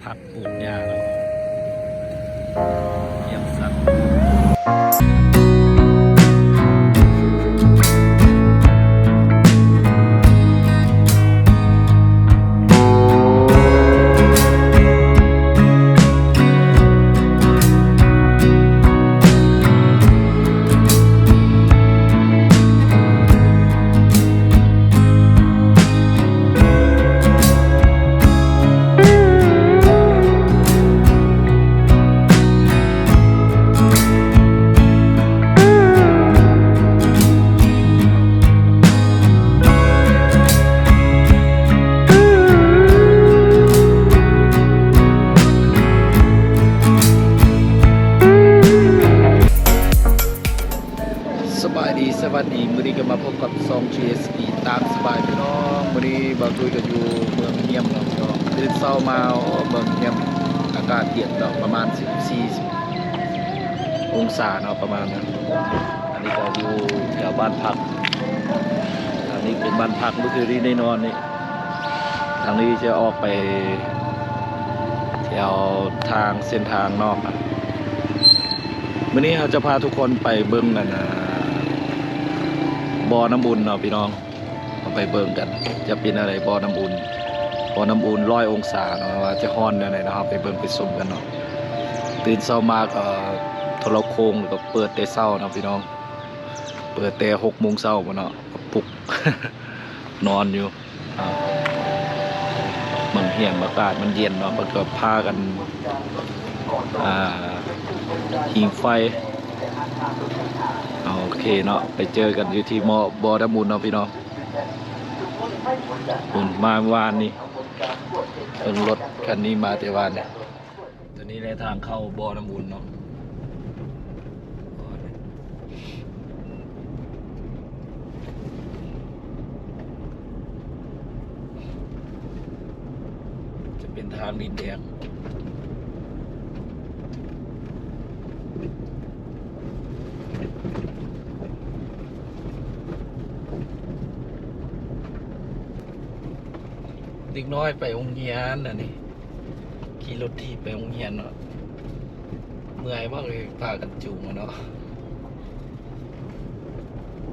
ຜັກປູກຫຍ້າເນາະ ຢ້ຽມສັດ. ສະບາຍດີ ສະຫວັດດີ ມື້ນີ້ກໍມາພົບກັບຊ່ອງ ຈີເອັສ ຕາມສະບາຍພີ່ນ້ອງ. ມື້ນີ້ບ່າວຕຸ້ຍກໍຢູ່ເມືອງຮຽມເນາະພີ່ນ້ອງ. ຕື່ນເຊົ້າມາ ໂອ້ ເມືອງຮຽມອາກາດເຢັນເນາະ ປະມານສິບສີ່ ອົງສາເນາະ ປະມານນັ້ນ. ອັນນີ້ກໍຢູ່ແຖວບ້ານພັກ ອັນນີ້ເປັນບ້ານພັກ ເມື່ອຄືນນີ້ໄດ້ນອນນີ້. ທາງນີ້ຈະອອກໄປແຖວທາງເສັ້ນທາງນອກ. ມື້ນີ້ເຮົາຈະພາທຸກຄົນໄປເບິ່ງ ອັນນ່າ ບໍ່ນ້ຳອຸ່ນເນາະພີ່ນ້ອງ. ເຮົາໄປເບິ່ງກັນ ຈະເປັນແນວໃດ ບໍ່ນ້ຳອຸ່ນ ບໍ່ນ້ຳອຸ່ນຮ້ອຍອົງສາເນາະ ວ່າຈະຮ້ອນແນວໃດເນາະ. ເຮົາໄປເບິ່ງໄປຊົມກັນເນາະ. ຕື່ນເຊົ້າມາກໍໂທລະໂຄ່ງກໍເປີດແຕ່ເຊົ້າເນາະພີ່ນ້ອງ ເປີດແຕ່ຫົກໂມງເຊົ້າພຸ້ນເນາະ ປຸກ ນອນຢູ່. ເມືອງຮຽມອາກາດມັນເຢັນເນາະ ເພິ່ນກໍພາກັນ ອ່າ ຜິງໄຟ. ໂອເຄເນາະ ໄປເຈີກັນຢູ່ທີ່ໝໍ້ ບໍ່ນ້ຳອຸ່ນເນາະພີ່ນ້ອງ. ພຸ້ນ ມາວານນີ້ ເບິ່ງລົດຄັນນີ້ມາແຕ່ວານນີ້. ຕົວນີ້ແຫຼະທາງເຂົ້າບໍ່ນ້ຳອຸ່ນເນາະ ຈະເປັນທາງດິນແດງ. ເດັກນ້ອຍໄປໂຮງຮຽນອັນນີ້ ຂີ່ລົດຖີບໄປໂຮງຮຽນເນາະ ເມື່ອຍບໍ່ ເລີຍພາກັນຈູງເນາະ.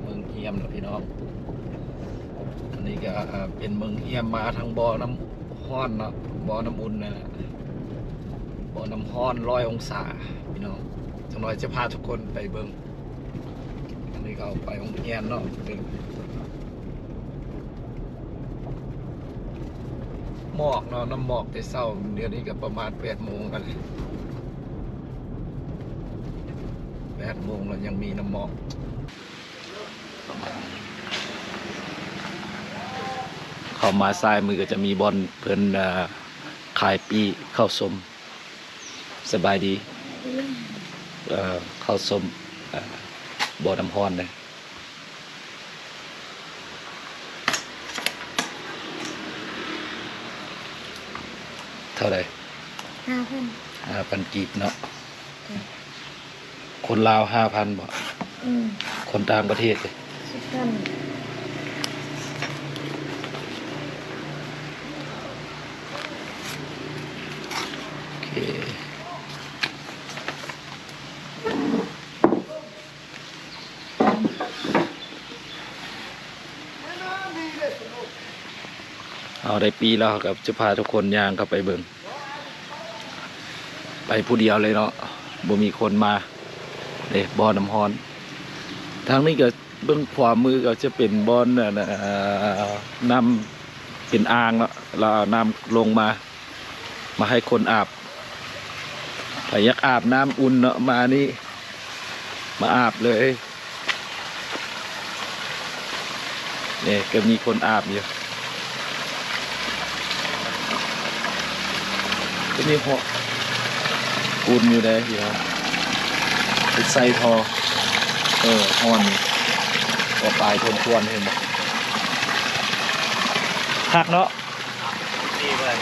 ເມືອງຮຽມເນາະພີ່ນ້ອງ ອັນນີ້ກໍເປັນເມືອງຮຽມ ມາທາງບໍ່ນ້ຳຮ້ອນເນາະ ບໍ່ນ້ຳອຸ່ນນັ້ນແຫຼະ ບໍ່ນ້ຳຮ້ອນຮ້ອຍອົງສາພີ່ນ້ອງ. ຈັກໜ້ອຍຈະພາທຸກຄົນໄປເບິ່ງ. ອັນນີ້ກໍໄປໂຮງຮຽນເນາະ ເປັນໝອກເນາະ ນ້ຳໝອກແຕ່ເຊົ້າ. ດຽວນີ້ກໍປະມານແປດໂມງແລ້ວ ແປດໂມງແລ້ວຍັງມີນ້ຳໝອກ. ເຂົ້າມາຊ້າຍມືກໍຈະມີບ່ອນເພິ່ນ ເອີ ຂາຍປີ້ເຂົ້າຊົມ. ສະບາຍດີ ເອີ ເຂົ້າຊົມ ເອີ ບໍ່ນ້ຳຮ້ອນເດ້. ເທົ່າໃດ? ຫ້າພັນ ຫ້າພັນກີບເນາະ. ຄົນລາວຫ້າພັນບໍ? ອືມ ຄົນຕ່າງປະເທດເດ? ສິບພັນ. ໂອເຄ ເຮົາໄດ້ປີ້ແລ້ວ ເຮົາກໍຈະພາທຸກຄົນຍ່າງເຂົ້າໄປເບິ່ງ. ໄປຜູ້ດຽວເລີຍເນາະ ບໍ່ມີຄົນມາເດ້ ບໍ່ນ້ຳຮ້ອນ. ທາງນີ້ກໍເບິ່ງຂວາມືກໍຈະເປັນບ່ອນ ອັນ ນ້ຳເປັນອ່າງເນາະ ແລ້ວເອົານ້ຳລົງມາ ມາໃຫ້ຄົນອາບ. ໃຜຢາກອາບນ້ຳອຸ່ນເນາະ ມານີ້ ມາອາບເລີຍ. ນີ້ກໍມີຄົນອາບຢູ່ ກໍມີຫົ້ນຢູ່ໃດ໋ພີ່ນ້ອງ ໄປໃສ່ທໍ່. ເອີ ຮ້ອນນີ້ກໍປາຍຄົນຄວນ ເຫັນບໍ່ ຄັກເນາະ.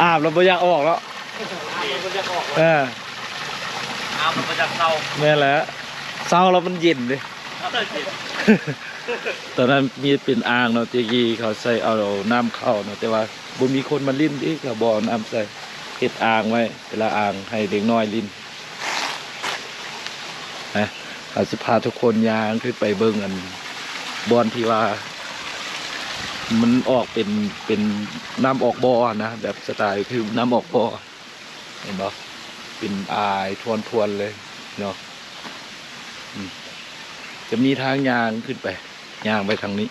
ອາບແລ້ວບໍ່ຢາກອອກເນາະ. ເອີ ອາບແລ້ວບໍ່ຢາກເຊົາ. ແມ່ນແຫຼະ ເຊົາແລ້ວມັນເຢັນເດ້. ຕອນນັ້ນມີເປັນອ່າງເນາະ ແຕ່ກີ້ເຂົາໃສ່ເອົານ້ຳເຂົ້າເນາະ ແຕ່ວ່າບໍ່ມີຄົນມາຫຼິ້ນເດ້ ເຂົາບໍ່ເອົານ້ຳໃສ່. ເຮັດອ່າງໄວ້ ເວລາອ່າງໃຫ້ເດັກນ້ອຍຫຼິ້ນ. ນະ ເຮົາຊິພາທຸກຄົນຍ່າງຂຶ້ນໄປເບິ່ງອັນ ບ່ອນທີ່ວ່າມັນອອກເປັນ ເປັນນ້ຳອອກບໍ່ນະ ແບບສະໄຕຄືນ້ຳອອກບໍ່ ເຫັນບໍ່? ເປັນອາຍທວນໆເລີຍເນາະ. ອືມ ຈະມີທາງຍ່າງຂຶ້ນໄປ ຍ່າງໄປທາງນີ້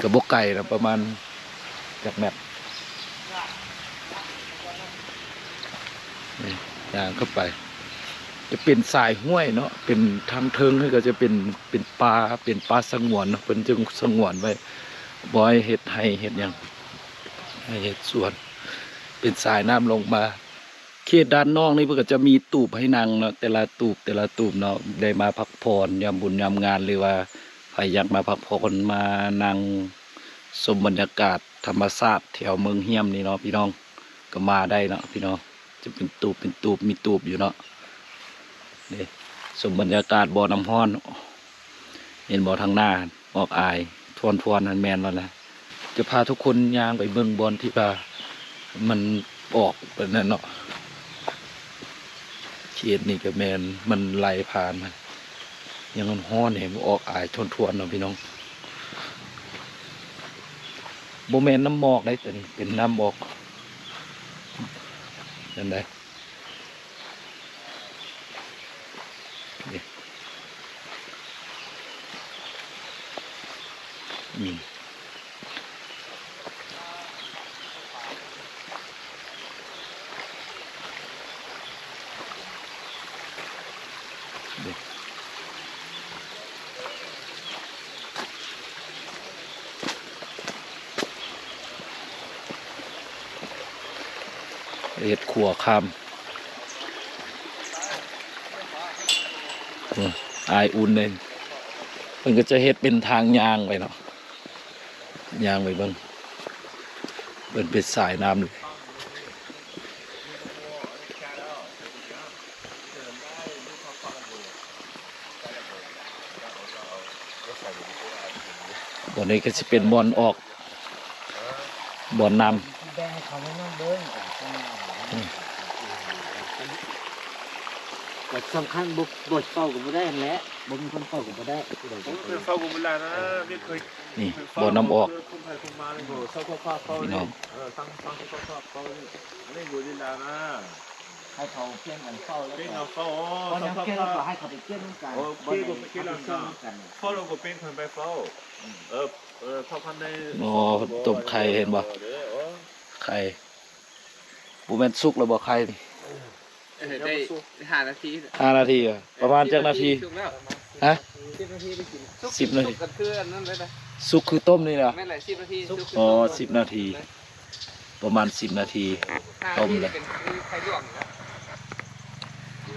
ກໍບໍ່ໄກນະ ປະມານຈັກແມັດ. ນີ້ ຍ່າງເຂົ້າໄປ ຈະເປັນສາຍຫ້ວຍເນາະ ເປັນທາງເທິງ ກໍຈະເປັນ ເປັນປ່າ ເປັນປ່າສະຫງວນເນາະ ເພິ່ນຈຶ່ງສະຫງວນໄວ້ ບໍ່ໃຫ້ເຮັດໄຮ່ເຮັດຫຍັງ ໃຫ້ເຮັດສວນ ເປັນສາຍນ້ຳລົງມາ. ເຂດດ້ານນອກນີ້ເພິ່ນກໍຈະມີຕູບໃຫ້ນັ່ງເນາະ ແຕ່ລະຕູບ ແຕ່ລະຕູບເນາະ ໄດ້ມາພັກຜ່ອນຍາມບຸນຍາມງານ ຫຼືວ່າໃຜຢາກມາພັກຜ່ອນ ມານັ່ງຊົມບັນຍາກາດທຳມະຊາດແຖວເມືອງຮ້ຽມນີ້ເນາະພີ່ນ້ອງ ກໍມາໄດ້ເນາະພີ່ນ້ອງ. ຈະເປັນຕູບເປັນຕູບ ມີຕູບຢູ່ເນາະ ນີ້ ຊົມບັນຍາກາດບໍ່ນ້ຳຮ້ອນ. ເຫັນບໍ່ ທາງໜ້າອອກອາຍທວນໆ ຫັ້ນແມ່ນແລ້ວນະ. ຈະພາທຸກຄົນຍ່າງໄປເບິ່ງບ່ອນທີ່ວ່າມັນອອກແບບນັ້ນເນາະ. ເຂດນີ້ກໍແມ່ນມັນໄຫຼຜ່ານມາ ຍັງຮ້ອນໆ ເຫັນບໍ່ ອອກອາຍທວນໆ ເນາະພີ່ນ້ອງ. ບໍ່ແມ່ນນ້ຳໝອກເດ້ ໂຕນີ້ເປັນນ້ຳອອກນັ້ນໃດ. ນີ້ ອືມ ນີ້ ເຮັດຂົວຂ້າມ ອືມ ອາຍອຸ່ນເດ້. ເພິ່ນກໍຈະເຮັດເປັນທາງຍ່າງໄປເນາະ ຍ່າງໄປເບິ່ງ ເພິ່ນເປັນສາຍນ້ຳເລີຍ. ບ່ອນນີ້ກໍຊິເປັນບ່ອນອອກ ບ່ອນນ້ຳ ແບ່ງໃຫ້ເຂົາແນະນຳເບິ່ງ. ອືມ ກໍສຳຄັນ ບໍ່ ບໍ່ເຝົ້າກໍບໍ່ໄດ້ຫັ້ນແຫຼະ ບໍ່ມີຄົນເຝົ້າກໍບໍ່ໄດ້. ເຝົ້າກໍບໍ່ໄດ້ນະ ໄມ່ເຄີຍ ນີ້ ບໍ່ນຳອອກ ພີ່ນ້ອງ ເອີ ທາງ ທາງທີ່ເຂົາເຝົ້ານີ້ ອັນນີ້ຢູ່ລີລານະ ໃຫ້ເຂົາປ່ຽນກັນເຝົ້າ ປ່ຽນກັນເຝົ້າ ເອີ ເຂົານຳປ່ຽນ ກໍໃຫ້ເຂົາໄປປ່ຽນນຳກັນ ໂອເຄ ບໍ່ໄດ້ ກໍໄປປ່ຽນນຳກັນ ເຝົ້າ ແລ້ວກໍປ່ຽນຄົນໄປເຝົ້າ ອືມ ເອີ ເອີ ເຂົ້າພັນໃນ ອໍ ຕົ້ມໄຂ່ເຫັນບໍ່ ເອີ ໄຂ່ ບໍ່ແມ່ນສຸກແລ້ວບໍ່ໄຂ່ນີ້? ເອີ ໄດ້ຫ້ານາທີ ຫ້ານາທີ ປະມານຈັກນາທີ? ສຸກແລ້ວ ຮະ? ສິບນາທີໄດ້ກິນ ສຸກ ສິບນາທີ ສຸກກໍຄືອັນນັ້ນເລີຍນະ ສຸກຄືຕົ້ມນີ້ນະ ແມ່ນແຫຼະ ສິບນາທີ ສຸກ ອໍ ສິບນາທີ ປະມານສິບນາທີ ຕົ້ມເລີຍ ເປັນຄືໄຂ່ລວກນີ້ນະ ເອີ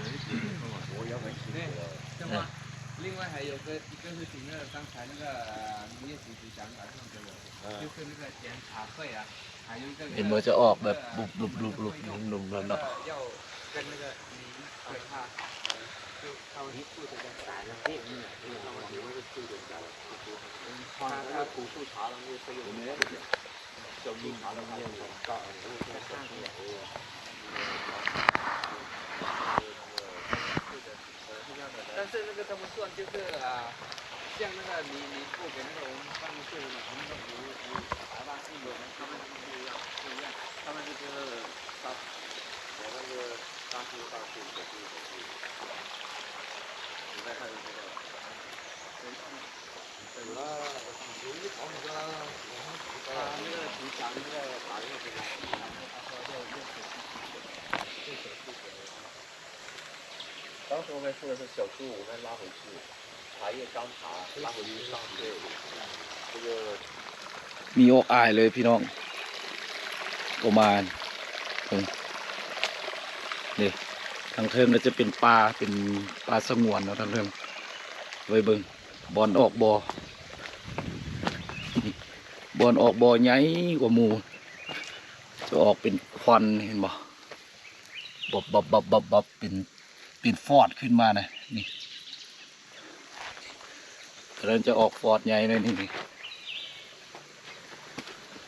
ເຫັນບໍ່ ຈະອອກແບບບຸບໆໆໆ ນຸ່ມໆ ແລ້ວເນາະ. 但是那个他们算就是啊，像那个你你不给那个我们办公室的，我们都不不查那个，他们就是不一样，不一样，他们就是招，我那个大叔大叔小叔小叔，你再看就知道了。他那个平常那个打电话给我，他说要六十七十九，六十七十九。 当时我们说的是小猪，我们拉回去，茶叶刚爬，拉回去上去，这个 ມີອອກອາຍເລີຍພີ່ນ້ອງ ປະມານ ເບິ່ງ ນີ້ ທາງເທິງກໍຈະເປັນປ່າ ເປັນປ່າສະຫງວນເນາະ ທາງເທິງ ໄວ້ເບິ່ງ ບ່ອນອອກບໍ່ ບ່ອນອອກບໍ່ໃຫຍ່ກວ່າໝູ່ ຈະອອກເປັນຄວັນ ເຫັນບໍ່? ບັບໆໆໆ ເປັນ ເປັນຟອດຂຶ້ນມານະ ນີ້ ຕອນນັ້ນຈະອອກຟອດໃຫຍ່ໜ້ອຍໜຶ່ງ ນີ້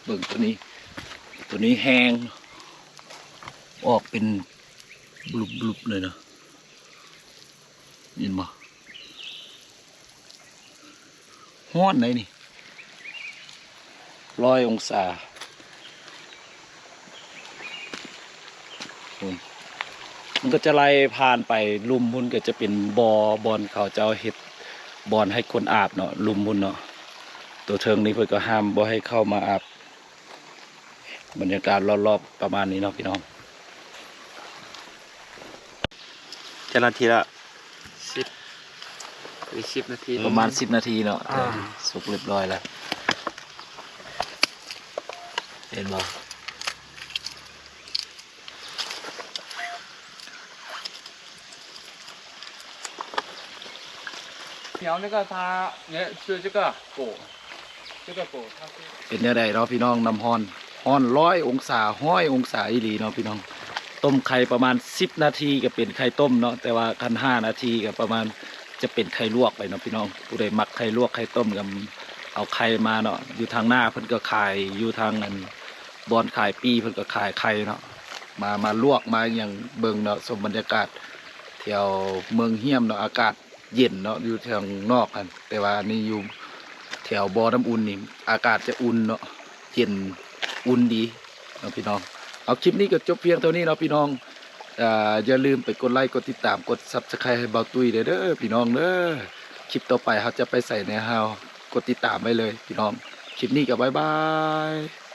ເບິ່ງໂຕນີ້ ໂຕນີ້ແຮງ ອອກເປັນບລຸບໆເລີຍເນາະ ເຫັນບໍ່? ຮ້ອນໃດນີ້ ຮ້ອຍອົງສາ. ອືມ ມັນກໍຈະໄລ່ຜ່ານໄປ ລຸ່ມພຸ້ນກໍຈະເປັນບໍ່ ບ່ອນເຂົາເຈົ້າເຮັດ ບ່ອນໃຫ້ຄົນອາບເນາະ ລຸ່ມພຸ້ນເນາະ. ໂຕເທິງນີ້ເພິ່ນກໍຫ້າມບໍ່ໃຫ້ເຂົ້າມາອາບ. ບັນຍາກາດລອບໆປະມານນີ້ເນາະພີ່ນ້ອງ. ຈັກນາທີລະ? ສິບ ອີກສິບນາທີ ປະມານສິບນາທີເນາະ. ອ່າ ສຸກຮຽບຮ້ອຍແລ້ວ ເຫັນບໍ່? 然后那个他，你吃这个果，这个果，它是 ເປັນແນວໃດເນາະພີ່ນ້ອງ ນ້ຳຮ້ອນ ຮ້ອນຮ້ອຍອົງສາ ຮ້ອຍອົງສາອີ່ຫຼີເນາະພີ່ນ້ອງ. ຕົ້ມໄຂ່ປະມານສິບນາທີກໍເປັນໄຂ່ຕົ້ມເນາະ ແຕ່ວ່າຄັນຫ້ານາທີກໍປະມານຈະເປັນໄຂ່ລວກໄປເນາະພີ່ນ້ອງ. ຜູ້ໃດມັກໄຂ່ລວກໄຂ່ຕົ້ມກໍເອົາໄຂ່ມາເນາະ. ຢູ່ທາງໜ້າເພິ່ນກໍຂາຍ ຢູ່ທາງອັນບ່ອນຂາຍປີ້ເພິ່ນກໍຂາຍໄຂ່ເນາະ. ມາ ມາລວກມາຫຍັງເບິ່ງເນາະ ຊົມບັນຍາກາດແຖວເມືອງຮ້ຽມເນາະ. ອາກາດ ເຢັນເນາະ ຢູ່ທາງນອກຫັ້ນ ແຕ່ວ່າອັນນີ້ຢູ່ແຖວບໍ່ນ້ຳອຸ່ນນີ້ ອາກາດຈະອຸ່ນເນາະ ເຢັນອຸ່ນດີເນາະພີ່ນ້ອງ. ເອົາ ຄລິບນີ້ກໍຈົບພຽງເທົ່ານີ້ເນາະພີ່ນ້ອງ. ເອີ ຢ່າລືມໄປກົດໄລ້ ກົດຕິດຕາມ ກົດ Subscribe ໃຫ້ບ່າວຕຸ້ຍແດ່ເດີພີ່ນ້ອງເດີ. ຄລິບຕໍ່ໄປເຮົາຈະໄປໃສແດ່ ເຮົາກົດຕິດຕາມໄວ້ເລີຍພີ່ນ້ອງ. ຄລິບນີ້ກໍບາຍບາຍ.